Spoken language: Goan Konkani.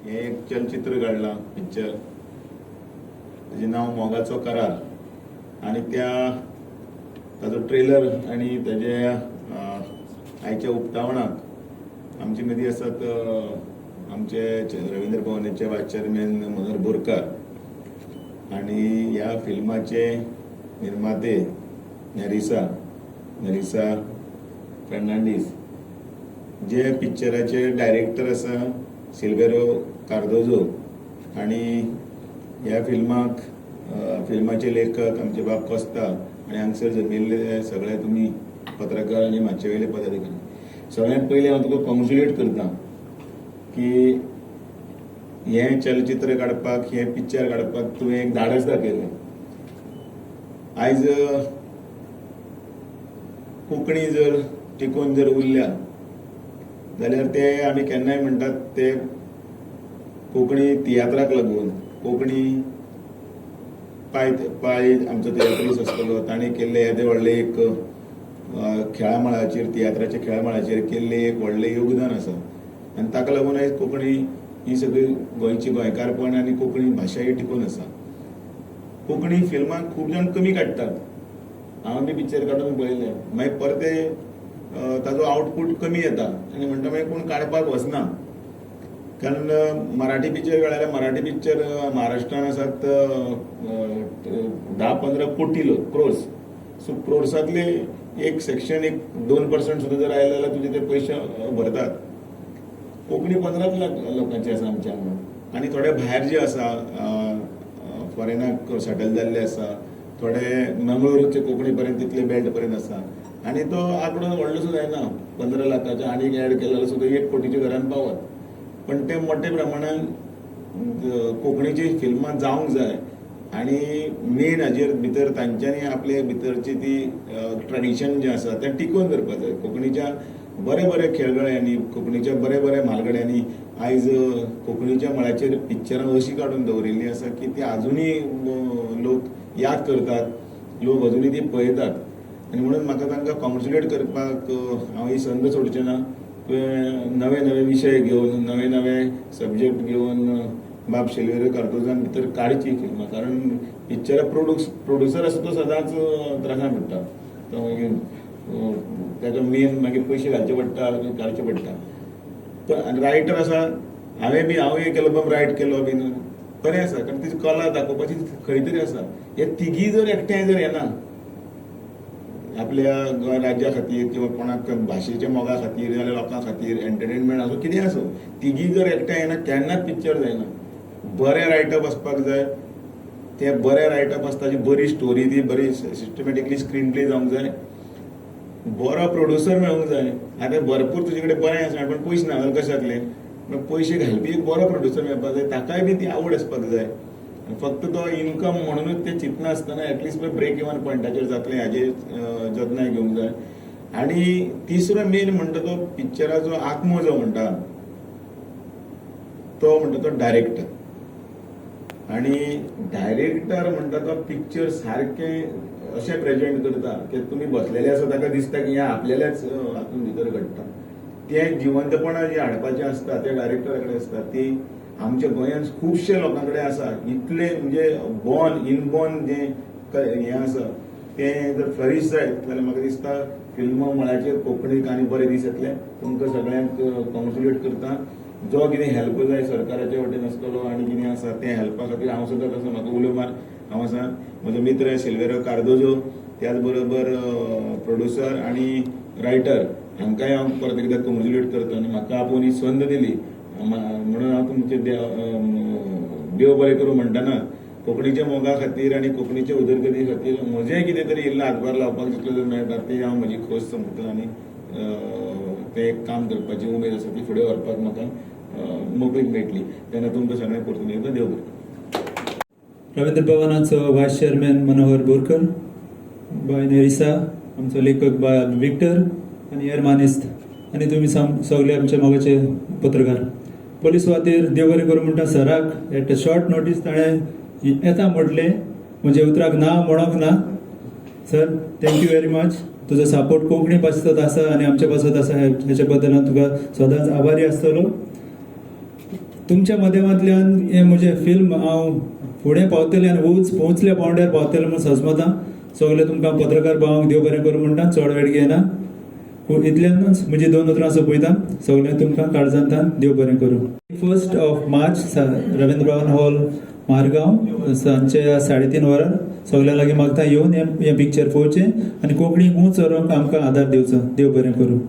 हें एक चलचित्र काडलां, पिक्चर. ताजें नांव मोगाचो करार आनी त्या ताजो ट्रेलर आनी ताजे आयच्या उक्तावणाक आमचे मदीं आसात आमचे रवींद्र भवनाचे वायस चेअरमॅन मनोहर बोरकार आनी ह्या फिल्माचे निर्माते नॅरिसा नॅरिसा फेर्नांडीस, जे पिक्चराचे डायरेक्टर आसा सिल्वेरो कार्दोजो आनी ह्या फिल्माक फिल्माचे लेखक आमचे बाब कोस्ता आनी हांगसर जमिल्ले सगळे तुमी पत्रकार आनी माचये वयले पदाधिकारी, सगळ्यांत पयलीं हांव तुका कॉंग्रेच्युलेट करता की हें चलचित्र काडपाक, हें पिक्चर काडपाक तुवें एक धाडस दाखयलें. आयज कोंकणी जर टिकून जर उरल्या जाल्यार ते आमी केन्नाय म्हणटात, ते कोंकणी तियात्राक लागून. कोंकणी पाय पाय आमचो तियात्रीस आसतलो, ताणें केल्लें येदें व्हडलें एक खेळा मळाचेर, तियात्राच्या खेळा मळाचेर केल्लें एक व्हडलें योगदान आसा आनी ताका लागून आयज कोंकणी ही सगळी गोंयची गोंयकारपण आनी कोंकणी भाशा ही टिकून आसा. कोंकणी फिल्मां खूब जाण कमी काडटात. हांव बी पिक्चर काडून पळयलें, मागीर परते ताजो आउटपूट कमी येता आनी म्हणटा मागीर कोण काडपाक वचना. कारण मराठी पिक्चर काडल्यार मराठी पिक्चर महाराष्ट्रान आसात 10-15 कोटी लोक, क्रोर्स. सो क्रोर्सांतले एक सेक्शन, एक 2% सुद्दां जर आयले जाल्यार तुजे ते पयशे भरतात. कोंकणी 15 लाख लोकांचे आसा आमच्या हांगा आनी थोडे भायर जे आसा, फॉरेनाक सेटल जाल्ले आसा, थोडे मंगळूरचे कोंकणी पर्यंत, तितले बेल्ट पर्यंत आसा आनी तो आंकडो व्हडलोसो जायना. 15 लाखाचे आनीक एड केले जाल्यार सुद्दां 1 कोटीच्या घरान पावत. पण ते मोठ्या प्रमाणान कोंकणीची फिल्मां जावंक जाय आनी मेन हाजेर भितर तांच्यांनी आपले भितरची ती ट्रेडिशन जें आसा तें टिकोवन दवरपाक जाय. कोंकणीच्या बरे बरे खेळगड्यांनी, कोंकणीच्या बरे बरे म्हालगड्यांनी आयज कोंकणीच्या मळाचेर पिक्चरां अशीं काडून दवरिल्लीं आसा की ती आजुनूय लोक याद करतात, लोक अजुनूय ती पळयतात. आनी म्हणून म्हाका तांकां कॉंग्रेच्युलेट करपाक हांव ही संद सोडचें ना. तुवें नवे नवे विशय घेवन, नवे नवे सब्जेक्ट घेवन बाब सिल्वेरो कार्दोजान भितर काडची फिल्मां, कारण पिक्चरां प्रोड्युसर आसा तो सदांच त्रासान पडटा. तो मागीर ताका मेन मागीर पयशे घालचे पडटा, काडचे पडटा. पण रायटर आसा, हांवें बी हांव एक एल्बम रायट केलो बीन, बरें आसा, कारण तिची कला दाखोवपाची खंय तरी आसा. हे तिगीय जर एकठांय जर येना आपल्या गोंय राज्या खातीर किंवा कोणाक भाशेच्या मोगा खातीर जाल्यार लोकां खातीर, एंटरटेनमेंट आसूं, कितें आसूं, तिगीय जर एकठांय येना, केन्नाच पिक्चर जायना. बरें रायटअप आसपाक जाय. तें बरें रायटअप आसता, ताची बरी स्टोरी, ती बरी सिस्टमॅटिकली स्क्रीन प्ले जावंक जाय, बरो प्रोड्युसर मेळूंक जाय. आतां भरपूर तुजे कडेन बरें आसा पण पयशे ना जाल्यार कशें जातलें? पूण पयशे घालपी एक बरो प्रोड्युसर मेळपाक जाय, ताकाय बी ती आवड आसपाक जाय. फक्त तो इन्कम म्हणूनच ते चिंतनासतना एटलिस्ट ब्रेक इवन पॉयंटाचेर जातलें हाजेर जतनाय घेवंक जाय. आनी तिसरो मेन म्हणटा तो पिक्चराचो आत्मो जो म्हणटा तो म्हणटा तो डायरेक्टर. आणि डायरेक्टर म्हणटा तो पिक्चर सारकें अशें प्रेजेंट करता की तुमी बसलेले आसा ताका दिसता की हें आपल्याल्याच हातून भितर घडटा. तें जिवंतपणा जी हाडपाचें आसता तें डायरेक्टरा कडेन आसता. ती आमच्या गोंयांत खुबशे लोकां कडेन आसा. इतले म्हणजे बॉर्न इनबॉर्न जें हें आसा, तें जर फ्लरीश जायत जाल्यार म्हाका दिसता फिल्म मळाचेर कोंकणीक आनी बरे दीस येतले. तुमकां सगळ्यांक कॉंग्रेच्युलेट करता. जो कितें हेल्प जाय सरकाराच्या वटेन आसतलो आनी कितें आसा तें हेल्पा खातीर हांव सुद्दां तसो, म्हाका उलो मार, हांव आसा. म्हजो मित्र सिल्वेरो कार्दोजो, त्याच बरोबर प्रोड्युसर आनी रायटर, हांकांय हांव परत एकदां कॉंग्रेच्युलेट करता. आनी म्हाका आपोवन ही संद दिली म्हणून हांव तुमचे देव बरें करूं म्हणटना, कोंकणीच्या मोगा खातीर आनी कोंकणीच्या उदरगती खातीर म्हजेंय कितें तरी इल्लो हातभार लावपाक जितलो जर मेळटा ती हांव म्हजी खोस समजता आनी तें एक काम करपाची उमेद आसा ती फुडें व्हरपाक म्हाका मोकळीक मेळटली. तेन्ना तुमकां सगळ्यांक परतून एकदां देव बरें करूं. रवींद्र भवनाचो वायस चेअरमॅन मनोहर बोरकर, बाय नेरिसा, आमचो लेखक बाय विक्टर आनी हेर मानेस्त आनी तुमी सगळे आमचे मोगाचे पत्रकार, पयले सुवातेर देव बरें करूं म्हणटा सराक. एट शॉर्ट नोटीस ताणें येता म्हटलें, म्हज्या उतराक ना म्हणोंक ना. Sir, thank you very much. तुजो सपोर्ट कोंकणी पासत आसा आनी आमचे पासत आसा, हेच्या बद्दल हांव तुका सदांच आभारी आसतलो. तुमच्या माध्यमांतल्यान हें म्हजें फिल्म हांव फुडें पावतलें आनी उंच पोंचल्या पावंड्यार पावतलें म्हूण सजमता. सगळे तुमकां पत्रकार भावांक देव बरें करूं म्हणटा. चड वेळ घेयना, इतल्यानूच म्हजी दोन उतरां सोंपयता. सगळ्यांक तुमकां काळजांतान देव बरें करूं. 1 of March, Ravindra Bhavan hall, Margao, सांजच्या 3:30 वरां. सगळ्यां लागीं मागता, येवन हें पिक्चर पळोवचें आनी कोंकणी उंच व्हरूंक आमकां आदार दिवचो. देव बरें करूं.